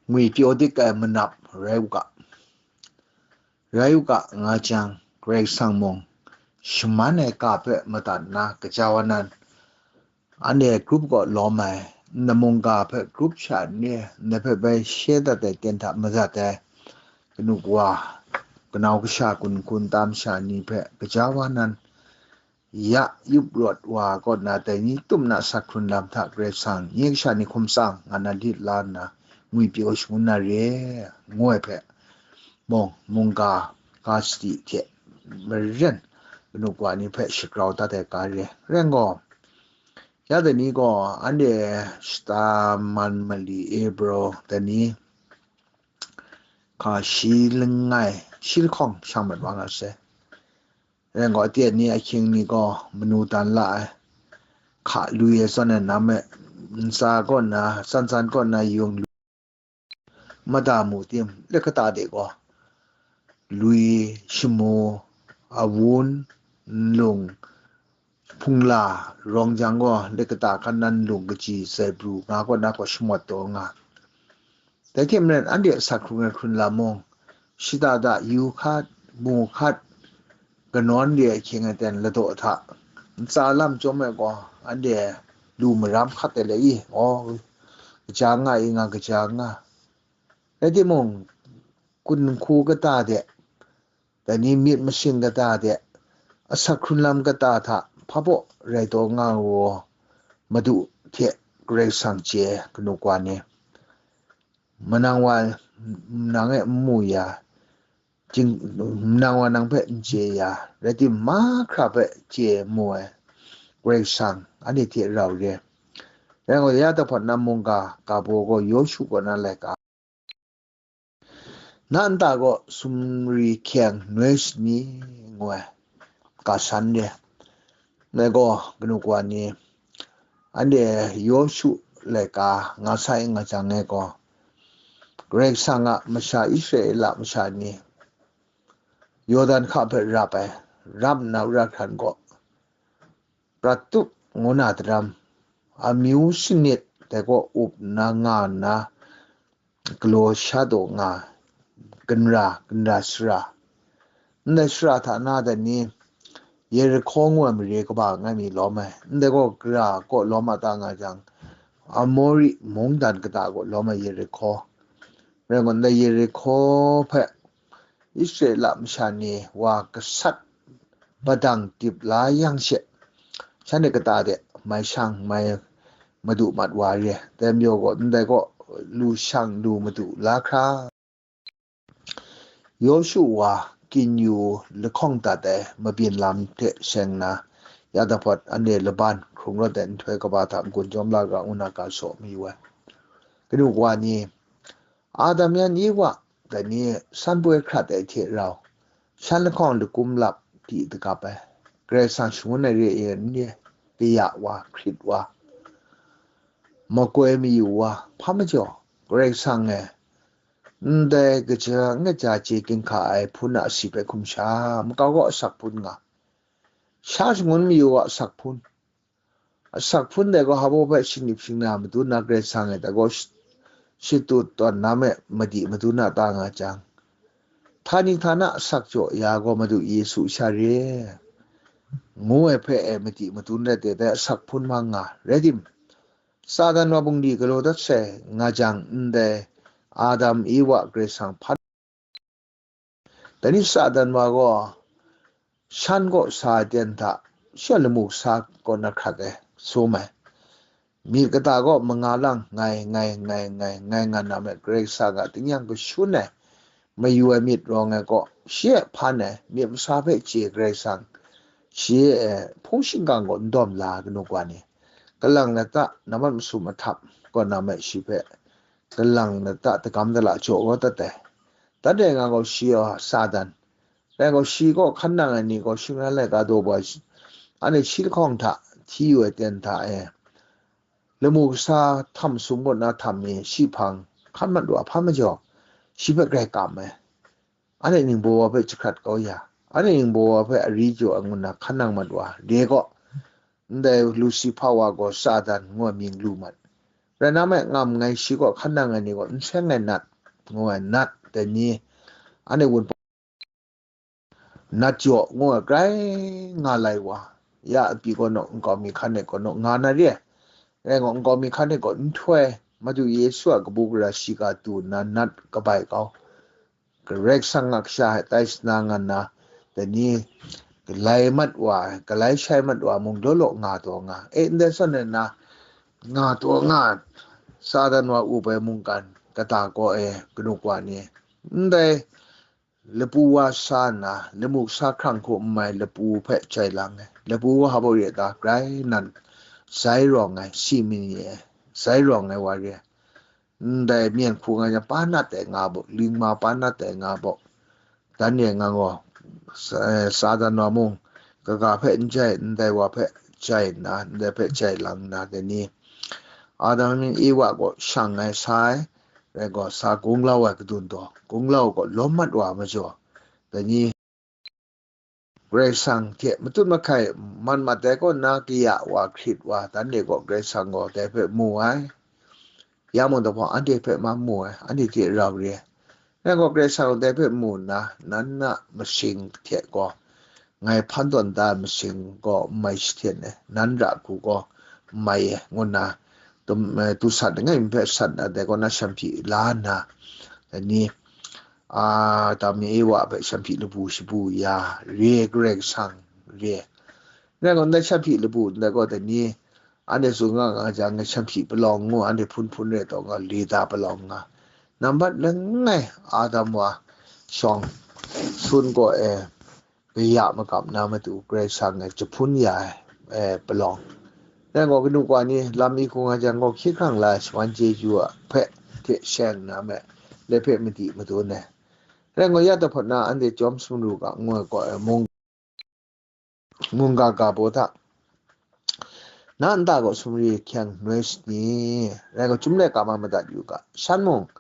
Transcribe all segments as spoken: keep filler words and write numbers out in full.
Ngwi pyaw dik ai manap rai u ga, rai u ga nga jang, Karai Kasang mung shaman ai ga hpe madat nna, gaja wa nan, anhte grup kaw lawm ai, nna mungga hpe grup sha n re, ndai hpe bai she dat ai ten hta mazat ai, kanu kawa, kanau kasha, kun hkun tam sha ni hpe gaja wa nan, ya yup rawt wa kaw na dai ni tum na asak hkrun lam hta Karai Kasang nye kasha ni hkum tsang nga na lit la nna, ngwi pyaw shangun na re, ngu ai hpe, mung, mungga, ga sadi hte maren kanu kawa ni hpe shagrau dat ai ga re. Rai ngai gaw, ya dai ni gaw anhte shata man mali Ebro dai ni hka shi langai, shi lahkawng shang mat wa nga sai. Rai ngai gaw, aten ni ahkying ni gaw manu dan la ai, hka lui ai zawn e nam e, ntsa kaw na, tsan tsan kaw na yung lu, mada mu tim, lek kata de gaw, lui, shamu, awun, nlung, hpungla, rawng jang gaw, lek kata hkan nan nlung kaji, zaibru nga kaw na gaw shamawt taw nga. Dai hte maren, anhte asak hkrung ai hkrun lam mung, shada da yu hkat, mu hkat, kanawn re ai ahkying aten ladaw hta, ntsa lam chyawm ai gaw, anhte lu maram hkat ai le i, aw, kaja nga i nga, kaja nga. Rai timung, kun hku kata de, dai ni myit masing kata de, asak hkrun lam kata hta hpa baw rai taw nga u, Madu hte Karai Kasang chye ai kanu kawa ni, manang wa nang e n mu ya, jing-, manang wa nang hpe n chye ya, rai timung, mahkra hpe chye mu ai Karai Kasang anhte hte rau re. Rai ngai gaw, ya dahpawt na mungga ga baw gaw Yawshu kaw na laika, na nta gaw sumri hkyeng noi shani ngu ai ga san re. Ngai gaw kanu kawa ni, anhte Yawshu laika nga sai nga jang e gaw, Karai Kasang a masha, Israela masha ni Yawdan hka hpe rap ai, rap nna wora hkran gaw, prat tup ngu na daram, amyu sanit dai kaw up nna nga nna, galaw sha taw nga, ginra, ginra sara. Ndai sara hta na dai ni, Yerihko ngu ai mare kaba langai mi lawm ai, ndai gaw gara kaw lawm a ta nga jang, Amori mungdan kata kaw lawm ai Yerihko. Rai ngai gaw, ndai Yerihko hpe Israela masha ni wa gasat badang dip la yang she, shanhte kata de mai shang mai madu mat wa re. Dai majaw gaw, ndai gaw lu shang lu madu la hkra, Yawshu wa kinyu lahkawng dat ai mabyin lam hte seng na, ya dahpawt anhte laban hkrung rawt ai nhtoi kaba hta n-gun jawm la ga ngu na ga saw mayu ai. Kanu kawa ni, Adam yan Ewa dai ni san poi hkrat ai hte rau, shan lahkawng lakum lap di dagap ai, Karai Kasang shangun ai re ai n re, kaya wa, hkrit wa, makoi mayu wa, hpa majaw, Karai Kasang e, ndai kaja ngut ja chye ginhka ai hpun a asi hpe hkum sha, makau gaw asak hpun nga, sha shangun mayu wa asak hpun, asak hpun dai gaw hpa baw hpe shingnip shingna madun na Karai Kasang e dai gaw shi-, shatu tawn na me madi madun na ta nga jang, htani htana asak jaw ya gaw Madu Yesu sha re, ngu ai hpe e madi madun rai te dai asak hpun mang nga. Rai tim, Satan wa bungli galaw dat sai nga jang ndai Adam Ewa Karai Kasang hpan. Dai ni Satan wa gaw shan kaw sa ai ten hta, shi a lamu kasa kaw na hkrat ai, sum ai. Myit kata gaw manga lang ngai, ngai, ngai, ngai, ngai nga na me, Karai Kasang a tingnyang kashun ai, mayu ai myit rawng ai kaw, shi e hpan ai, myit masa hpe chye Karai Kasang, shi e hpung shingkang kaw n dawm la kanu kawa ni, kalang lata, namat masum ahtap kaw na me, shi hpe kalang lata, dagam dala jaw kau dat ai. Dat ai nga gaw shi a Satan, rai gaw shi kaw hkan nang ai ni gaw shingran laika daw bua shi, anhte shi lahkawng hta hti yu ai ten hta e, lamu kasa htam sum kaw na htam mi shi hpang hkan mat wa hpa majaw, shi hpe grai kam ai. Anhte ningbaw wa hpe jahkrat kau ya, anhte ningbaw wa hpe ari jaw ai ngu nna hkan nang mat wa, de gaw, ndai Lusifa wa gaw Satan ngu ai mying lu mat. Rai na me, ngam nngai shi gaw hkan nang ai ni gaw n seng ai nat, ngu ai nat, dai ni, anhte wunpawng nat jaw, ngu ai grai nga lai wa, ya pyi gaw naw, nkau mi hkan e gaw naw nga na re ai. Rai gaw, nkau mi hkan e gaw nhtoi, Madu Yesu a kabu gara shiga du nna nat kabai kau. Karai Kasang a kasha hte tai shanang nna, dai ni, galai mat wa, galai shai mat wa mung law law nga taw nga. E, ndai zawn e na, nga taw nga, Satan wa up ai mungkan kata kaw e, kanu kawa ni, ndai lapu wa sa nna, lamu sa hkrang hku n mai lapu hpe jai lang ai. Lapu wa hpa baw re ta, grai nan, zai rawng ai, si mi ni e, zai rawng ai wa re ai. Ndai myen hku nga yang, pa nat ai nga bawk, lingma pa nat ai nga bawk. Dan e nga gaw, sa-, eh, Satan wa mung, kaga hpe n jai, ndai wa hpe jai nna, ndai hpe jai lang nna, dai ni, Adam Ewa gaw shang ai sa ai, rai gaw, sa gunglau ai kadun taw, gunglau gaw lawm mat wa majaw, dai ni, Karai Kasang hte matut mahkai man mat ai kaw na, kaya wa, hkrit wa, dan e gaw Karai Kasang gaw dai hpe mu ai. Ya mung dai hpang anhte hpe ma mu ai, anhte hte rau re ai. Rai gaw, Karai Kasang gaw dai hpe mu nna, nan a masing hte gaw, ngai hpan tawn da ai masing gaw n mai shahten ai, nan ra hku gaw n mai ai, ngu nna, tum-, eh, tu sat langai mi hpe sat na, dai kaw na shanhpyi la nna, dai ni, a, Adam Ewa hpe shanhpyi labu shabu ya re, Karai Kasang re. Rai gaw, ndai shanhpyi labu ndai gaw, dai ni, anhte tsun nga nga jang, shanhpyi palawng ngu, anhte hpun hpun re taw nga, lida palawng nga. Nambat langai Adam wa shawng sun gaw e, kaya magap na matu Karai Kasang e jahpun ya ai, e, palawng. Rai gaw, kanu kawa ni, lam mi hku nga jang gaw, hkye hkrang la ai shawan chyeju a hpe hte sheng na me, dai hpe madi madun ai. Rai gaw, ya tahpawt na anhte chyawm sumru ga, ngu ai gaw, e, mung, mungga ga baw hta, na nta gaw sumri hkyeng noi sani, rai gaw, chyum laika ma madat yu ga, shan mung,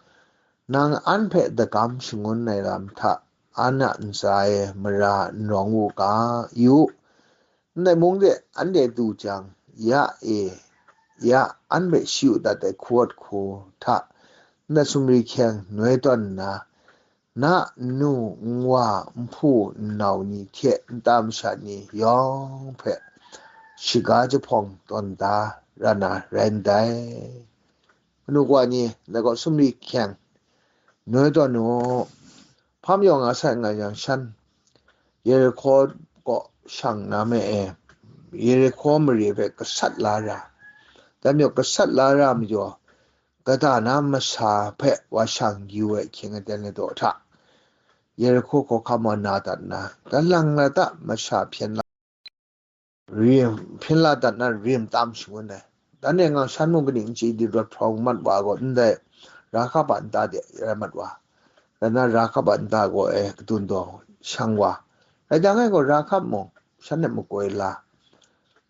nang an hpe dagam shangun ai lam hta, an a ntsa e mara n rawng u ga, yu, ndai mung de anhte du jang, ya e, ya, an hpe shi u dat ai hku wat hku hta, ndai sumri hkyeng noi tawn nna, na nnu, nwa, nhpu, nnau ni hte nta masha ni yawng hpe shaga jahpawng tawn da ra na rai ndai. Kanu kawa ni, dai gaw sumri hkyeng noi tawn u. Hpa majaw nga sai nga yang shan, Yerihko kaw shang na me e, Yerihko mare hpe gasat la ra. Dai majaw gasat la ra majaw, kata na masha hpe wa shang yu ai hkying aten ladaw hta, Yerihko hkawhkam wa na dat nna, galang lata masha hpyen la, rim, hpyen la dat na rim tam shangun ai. Dan e nga shan mung kaning n chye di, rawt hprawng mat wa gaw, ndai Rahab a nta de rai mat wa, rai nna Rahab a nta gaw e kadun taw shang wa. Rai jang e gaw, Rahab mung shan e makoi la,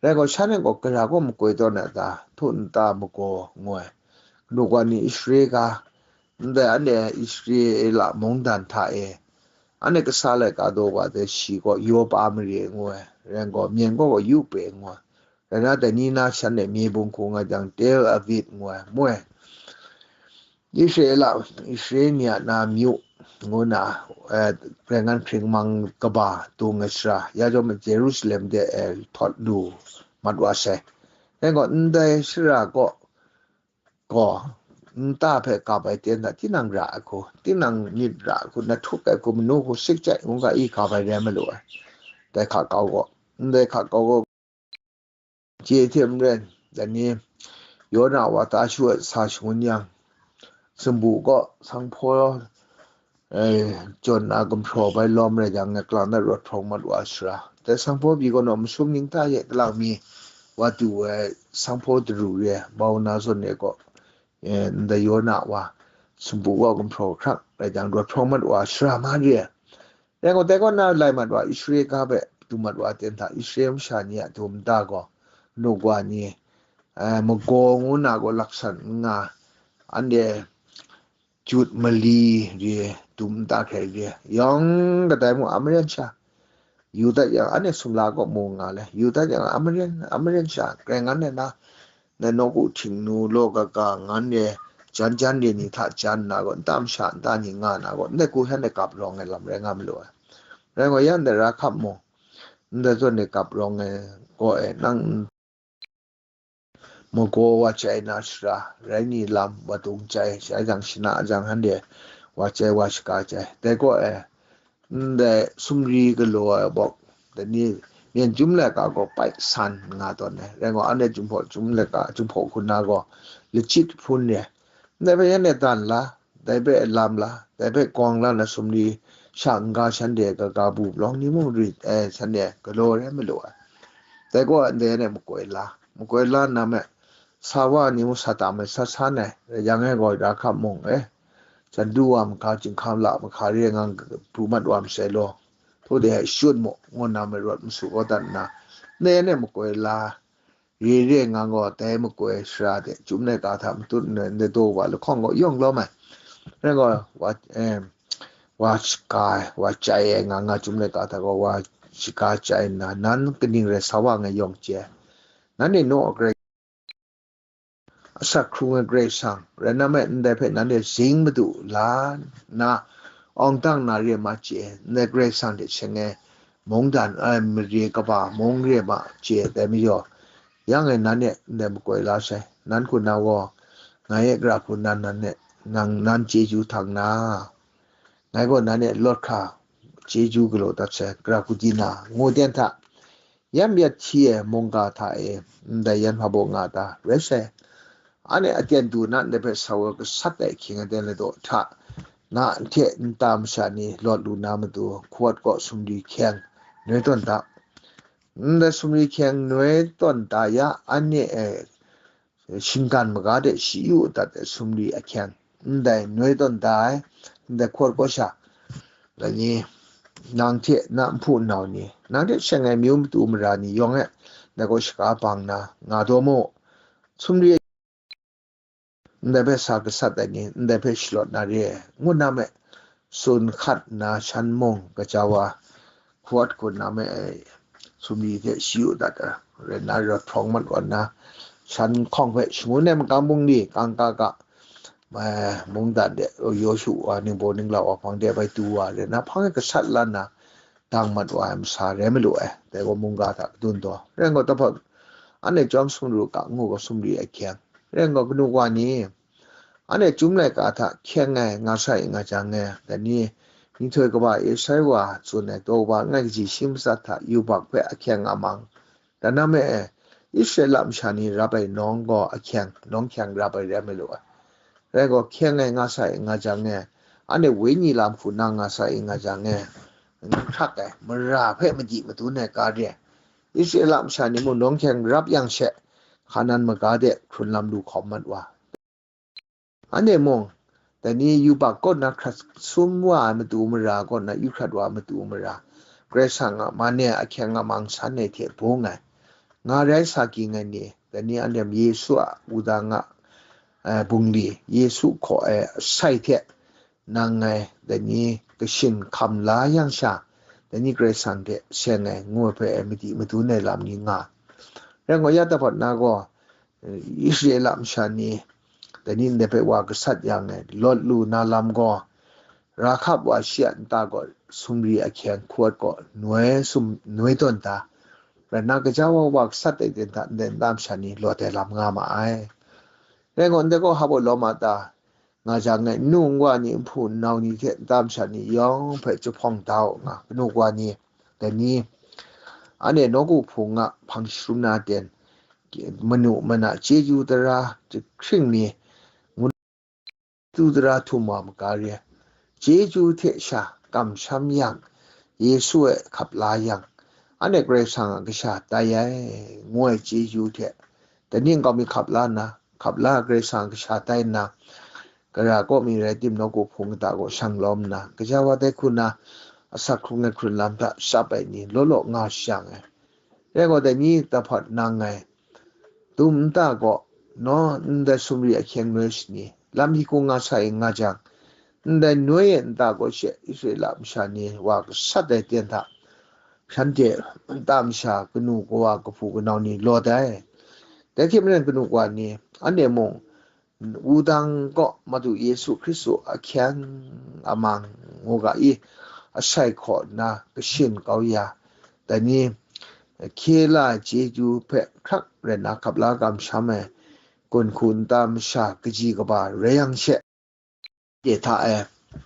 rai gaw, shan e gaw gara gaw makoi tawn ai ta, htu nta magaw ngu ai. Kanu kawa ni, Israela ga, ndai anhte Israela mungdan hta e, anhte kasa laika daw wa dai shi gaw Yopa mare ngu ai, rai gaw, myen gaw gaw Yope ngu ai. Rai na, dai ni na shan e mye bung hku nga jang, Tel Aviv ngu ai, mu ai. Israela, Israel ni a na myu ngu na, eh, Karai Ngan hpring mang kaba dung ai sara, ya chyawm Jerusalem de, eh, htawt lu mat wa sai. Rai gaw, ndai sara gaw, gaw, nta hpe kap ai ten hta, tinang ra ai hku, tinang myit ra ai hku, na htuk ai hku, manu hku, sik chyai ngu ga, i kap ai rai malu ai. Dai hka kau gaw, ndai hka kau gaw, chye hte maren, dai ni, Yona wa ta shu ai sa shangun yang, sumpu gaw sanghpaw, eh, jawn na gumhpraw bai lawm rai jang, ngai kalang na rawt hprawng mat wa sara. Dai sanghpaw pyi gaw naw, masum ning hta e kalang mi wa du ai sanghpaw daru re ai, bau na zawn e gaw, eh, ndai Yona wa, sumpu gaw gumhpraw hkrak rai jang, rawt hprawng mat wa sara ma re ai. Rai gaw, dai kaw na lai mat wa, Israel ga hpe du mat wa ten hta, Israel masha ni a du nta gaw, kanu kawa ni, eh, magaw ngu na gaw laksan n nga, anhte jut mali re, du nta hkrai re, yawng kadai mung a maren sha, yu dat yang, anhte sumla kaw mu nga le, yu dat yang, a maren, a maren sha, Karai Ngan e na, na nawku htingnu law kaga ngan re jan jan re ni hta jan na gaw, nta masha nta ni nga na gaw, ndai hku shanhte kap rawng ai lam rai nga malu ai. Rai gaw, ya ndai ra hkap mung, ndai zawn re kap rawng ai gaw e, nang magaw wa chye na shara, rai ni lam wa dung chyai, shai jang shana jang shanhte wa chyai wa shaga chyai. Dai gaw e, ndai sumri galaw ai bawk, dai ni myen chyum laika gaw pai san nga tawn ai. Rai gaw, anhte chyum hpaw chyum laika, chyum hpaw hkun na gaw, lachyit hpun re. Ndai hpe yan e dan la, dai hpe lam la, dai hpe gawng la na sumri sha n-ga shanhte kaga bu palawng ni mung rit ai, shanhte galaw re malu ai. Dai gaw ndai yan e makoi la, makoi la nna me, sa wa ni mung sa tam ai, sa san ai, rai yang e gaw, ra hkap mung e, chyandu wa mahka, chyinghka la mahka re ngang pru mat wa masai law, htaw de ai shut mu, ngu nna me rawt masu kau dat nna, ndai yan e makoi la, re re ngang gaw, dai makoi shara de, chyum laika hta matut nna, ndai daw wa lahkawng gaw yawng lawm ai. Rai gaw, wa, em, wa shaga ai, wa chyai ai nga nga, chyum laika hta gaw wa shaga chyai nna, nan kaning rai sa wa ngai yawng chye ai. Nanhte naw a Karai, asak hkrung ai Karai Kasang, rai nna me, ndai hpe nanhte zing madu la nna, awng dang na re ma chye, ndai Karai Kasang hte seng ai mungdan, ai mare kaba mung re ma chye, dai majaw, yang e nanhte ndai makoi la sai, nan hku na gaw, ngai e gara hku nan, nan e, nang, nan chyeju htang na, ngai gaw nanhte lawt hkra chyeju galaw dat sai, gara hku di na, ngu ten hta, yan yat hti ai mungga hta e, ndai yan hpa baw nga ta, rai sai. Anhte aten du na ndai hpe sa wa gasat ai ahkying aten ladaw hta, na hte nta masha ni lawt lu na matu, hkuwat kaw sumri hkyeng noi tawn ta. Ndai sumri hkyeng noi tawn ta ya, anhte e shinggan maga de shi yu dat ai sumri ahkyeng, ndai noi tawn ta ai, ndai hkuwat kaw sha, dai ni, nang hte na nhpu nnau ni, nang hte seng ai myu matu mara ni yawng e, ndai gaw shaga bang na nga daw mu. Sumri ndai hpe sa gasat ai ni, ndai hpe shalawt na re ai, ngu na me, tsun hkat nna shan mung gaja wa, hkuwat hkun na me ai, sumri hte shi yu dat ai, rai nna rawt hprawng mat wa nna, shan hkawng hpe shangun ai makam bungli, kangka ga, eh, mungdan de, Yawshu wa, ningbaw ninglau wa hpang de bai tu wa, rai nna hpang e gasat la nna, dang mat wa ai masa rai malu ai, dai gaw mungga hta kadun taw. Rai gaw, tahpawt, anhte chyawm sumru ga ngu gaw sumri ahkyeng. Rai gaw, kanu wa ni, anhte chyum laika hta hkyeng ai nga sai nga jang e, dai ni, myihtoi kaba Esai wa tsun ai daw kaba langai kaji shi matsat hta yubak hpe ahkyeng amang, dan na me e, Israela masha ni rap ai nawng gaw ahkyeng, nawng hkyeng rap ai rai malu ai. Rai gaw, hkyeng ai nga sai nga jang e, anhte wenyi lam hku na nga sai nga jang e, n hkrak ai, mara hpe madi madun ai ga re ai. Israela masha ni mung nawng hkyeng rap yang she, Hkanan maga de hkrun lam lu hkawm mat wa. Anhte mung, dai ni yubak kaw na hkrat sum wa ai matu mara kaw na yu hkrat wa ai matu mara, Karai Kasang a man e ahkyeng amang san ai hte bung ai, nga rai sa ging ai ni, dai ni anhte Yesu a wudang a, eh, bungli, Yesu hkaw ai asai hte nang ngai, dai ni kashin hkam la yang sha, dai ni Karai Kasang hte seng ai, ngu ai hpe ai madi madun ai lam ni nga. Rai ngai, ya tahpawt na gaw, Israela masha ni, dai ni ndai hpe wa gasat yang e, lawt lu na lam gaw, Rahab wa shi a nta gaw sumri ahkyeng hkuwat gaw noi sum, noi tawn ta, rai nna gaja wa wa gasat ai ten hta ndai nta masha ni lawt ai lam nga ma ai. Rai gaw, ndai gaw hpa baw lawm a ta, nga jang e, nnu nwa ni, nhpu nnau ni hte nta masha ni yawng hpe jahpawng da u nga, kanu wa ni, dai ni, anhte nawku hpung a hpang sharum na ten, manu mana chyeju tara jahkring ni, ngu, chyeju tara htum wa maga re, chyeju hte sha kamsham yang, Yesu e hkap la yang, anhte Karai Kasang a kasha tai ai, ngu ai chyeju hte, dai ni nkau mi hkap la nna, hkap la Karai Kasang a kasha tai nna, gara kaw mi rai tim, nawku hpung kata gaw shang lawm nna, gaja wa dai hku na, asak hkrung ai hkrun lam hta shap ai ni law law nga shajang ai. Rai gaw, dai ni tahpawt nang ngai, dum nta gaw, naw, ndai sumri ahkyeng noi shani, lam hkying nga sai nga jang, ndai noi e nta gaw she Israela masha ni wa gasat ai ten hta, shanhte nta masha kanu kawa kahpu kanau ni lawt ai. Dai hte maren kanu wa ni, anhte mung wudang kaw Madu Yesu Hkristu ahkyeng amang ngu ga i, asai hkaw nna kashin kau ya, dai ni hkye la chyeju hpe hkrak rai nna hkap la kamsham ai kunhku nta masha kaji kaba rai yang she, de hta e,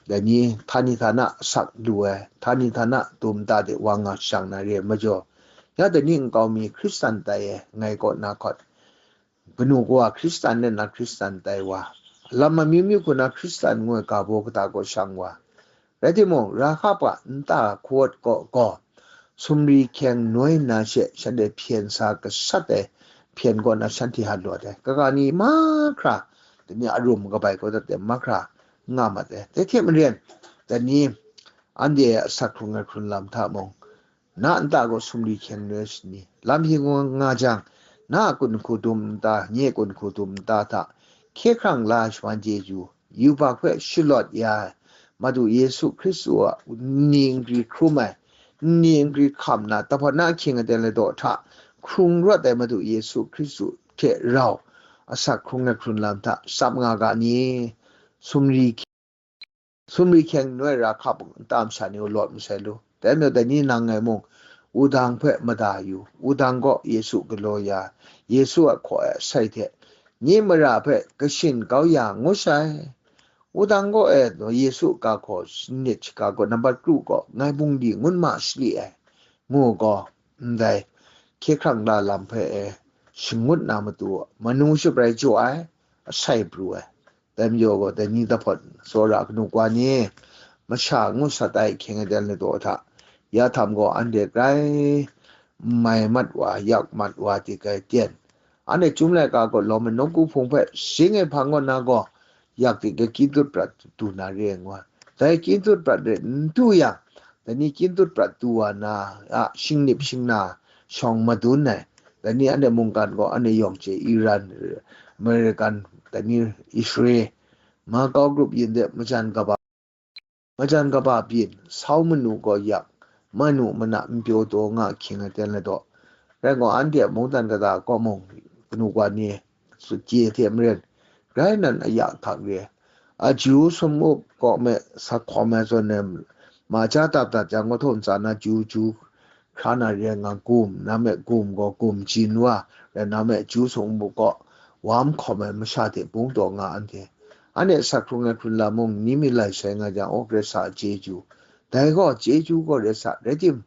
dai ni htani htana asak lu ai, htani htana dum nta de wa nga shang na re ai majaw, ya dai ni nkau mi Hkristan tai e ngai kaw na hkawt, kanu kawa Hkristan rai nna Hkristan tai wa, lam amyu myu hku na Hkristan ngu ai ga baw kata kaw shang wa, rai timung, Rahab a nta hkawt kaw gaw, sumri hkyeng noi nna she shanhte hpyen sa gasat ai hpyen kaw na shanhte hal lawt ai. Kaga ni mahkra, dai ni arum kabai kau dat ai mahkra nga mat ai. Dai hte maren, dai ni anhte a asak hkrung ai hkrun lam hta mung, na nta gaw sumri hkyeng noi sani, lam hkying nga jang, na a kunhku dum nta, nye kunhku dum nta hta, hkye hkrang la ai shawan chyeju, yubak hpe shalawt ya ai, Madu Yesu Hkristu a nni nkri hkrum ai, nni nkri hkam na, tahpawt na ahkying aten ladaw hta hkrung rawt ai Madu Yesu Hkristu hte rau, asak hkrung ai hkrun lam hta tsap nga ga ni? Sumri, sumri hkyeng noi Rahab nta masha ni gaw lawt masai lu. Dai majaw dai ni nang ngai mung, wudang hpe mada yu, wudang gaw Yesu galaw ya, Yesu a hkaw ai asai hte, nye mara hpe kashin kau ya ngu sai. Wudang gaw e, Yesu ga hkaw sanit shaga gaw nambat kru gaw ngai bungli ngun ma shali ai, ngu gaw, ndai hkye hkrang la lam hpe e shangut na matu, manu shabrai jaw ai, asai pru ai. Dai majaw gaw, dai ni tahpawt tsawra kanu wa ni, masha ngu sat ai ahkying aten ladaw hta, ya htam gaw anhte grai n mai mat wa, yak mat wa, di grai ten. Anhte Chyum laika gaw lawm ai nawku hpung hpe sing e hpang kaw na gaw, yak di ga kyin dut prat du na re ai ngu ai. Dai kyin dut prat re n du yang, dai ni kyin dut prat du wa na a shingnip shingna shawng madun ai. Dai ni anhte mungkan gaw anhte yawng chye Iran, American, dai ni Israel, Macau group yin de majan kaba, majan kaba byin, sau manu gaw yak, manu mana n pyaw taw nga ahkying aten ladaw. Rai gaw, anhte a mungdan kata kaw mung, kanu wa ni, su chye hte maren, grai nan aya hkak re ai. A ju sum up kaw me, sa hkawm ai zawn e, ma ja dap dat jang, kahtawm tsa na ju, ju hkra na re ai nga gum, na me gum gaw gum jin wa, rai na me ju sum up kaw wam hkawm ai masha hte bung taw nga anhte. Anhte asak hkrung ai hkrun lam mung ni mi lai sai nga jang, aw, Karai Kasang a chyeju, dai gaw chyeju gaw rai sa, rai tim,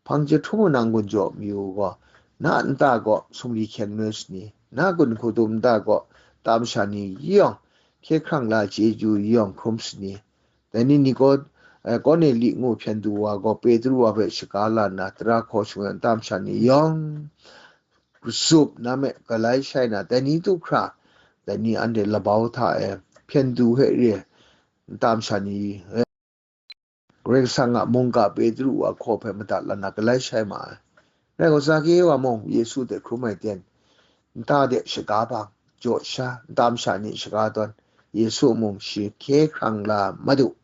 hpang jahtum nang gun jaw mayu gaw, na nta gaw sumri hkyeng noi sani, na gun hku dum nta gaw tam sha ni yawng, hkye hkrang la chyeju yawng hkrum sani. Dai ni Niko-, eh, Korneli ngu hpyen du wa gaw Petru wa hpe shaga la nna, tara hkaw shingkang tam sha ni yawng, zup na me, galai shai na, dai ni du hkra, dai ni anhte labau hta e hpyen du hpe re tam sha ni, eh, Karai Kasang a mungga Petru a hkaw hpe madat la na, galai shai ma ai. Rai gaw, Zake wa mung Yesu hte hkrum ai ten, nta de shaga bang, jaw sha, tam sha ni shaga tawn, Yesu mung shi hkye hkrang la Madu,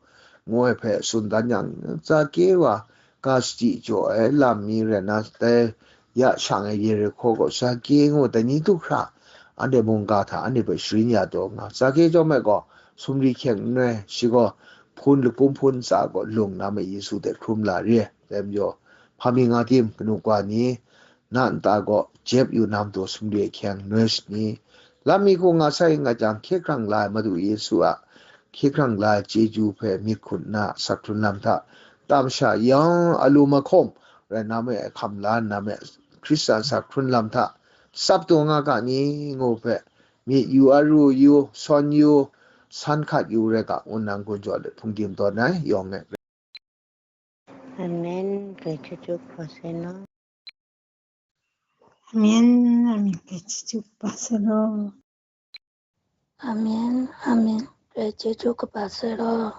ngu ai hpe tsun dan yang, Zake wa ga sadi jaw ai lam mi rai na, dai ya shang ai Yerihko gaw Zake ngu dai ni du hkra, anhte mungga hta anhte hpe sharin ya taw nga. Zake chyawm ai gaw, sumri hkyeng n rai, shi gaw hpun, lakum hpun ntsa gaw lung na me Yesu hte hkrum la re ai. Dai majaw, hpa mi nga tim, kanu wa ni, na nta gaw jep yu na matu sumri ahkyeng noi sani. Lam mi hku nga sai nga jang, hkye hkrang la ai Madu Yesu a hkye hkrang la ai chyeju hpe myit hkun nna asak hkrun lam hta, tam sha yawng alu mahkawm rai na me, hkam la nna me, Hkristan asak hkrun lam hta tsap taw nga ga ni, ngu hpe, myit yu, aru yu, sawn yu, san hkat yu rai ga, ngu nna n-gun jaw let hpungdim tawn ai, yawng e. Amen. Grai chyeju kaba sai law. Amen. Amen. Grai chyeju kaba sai law. Amen. Amen. Grai chyeju kaba sai law.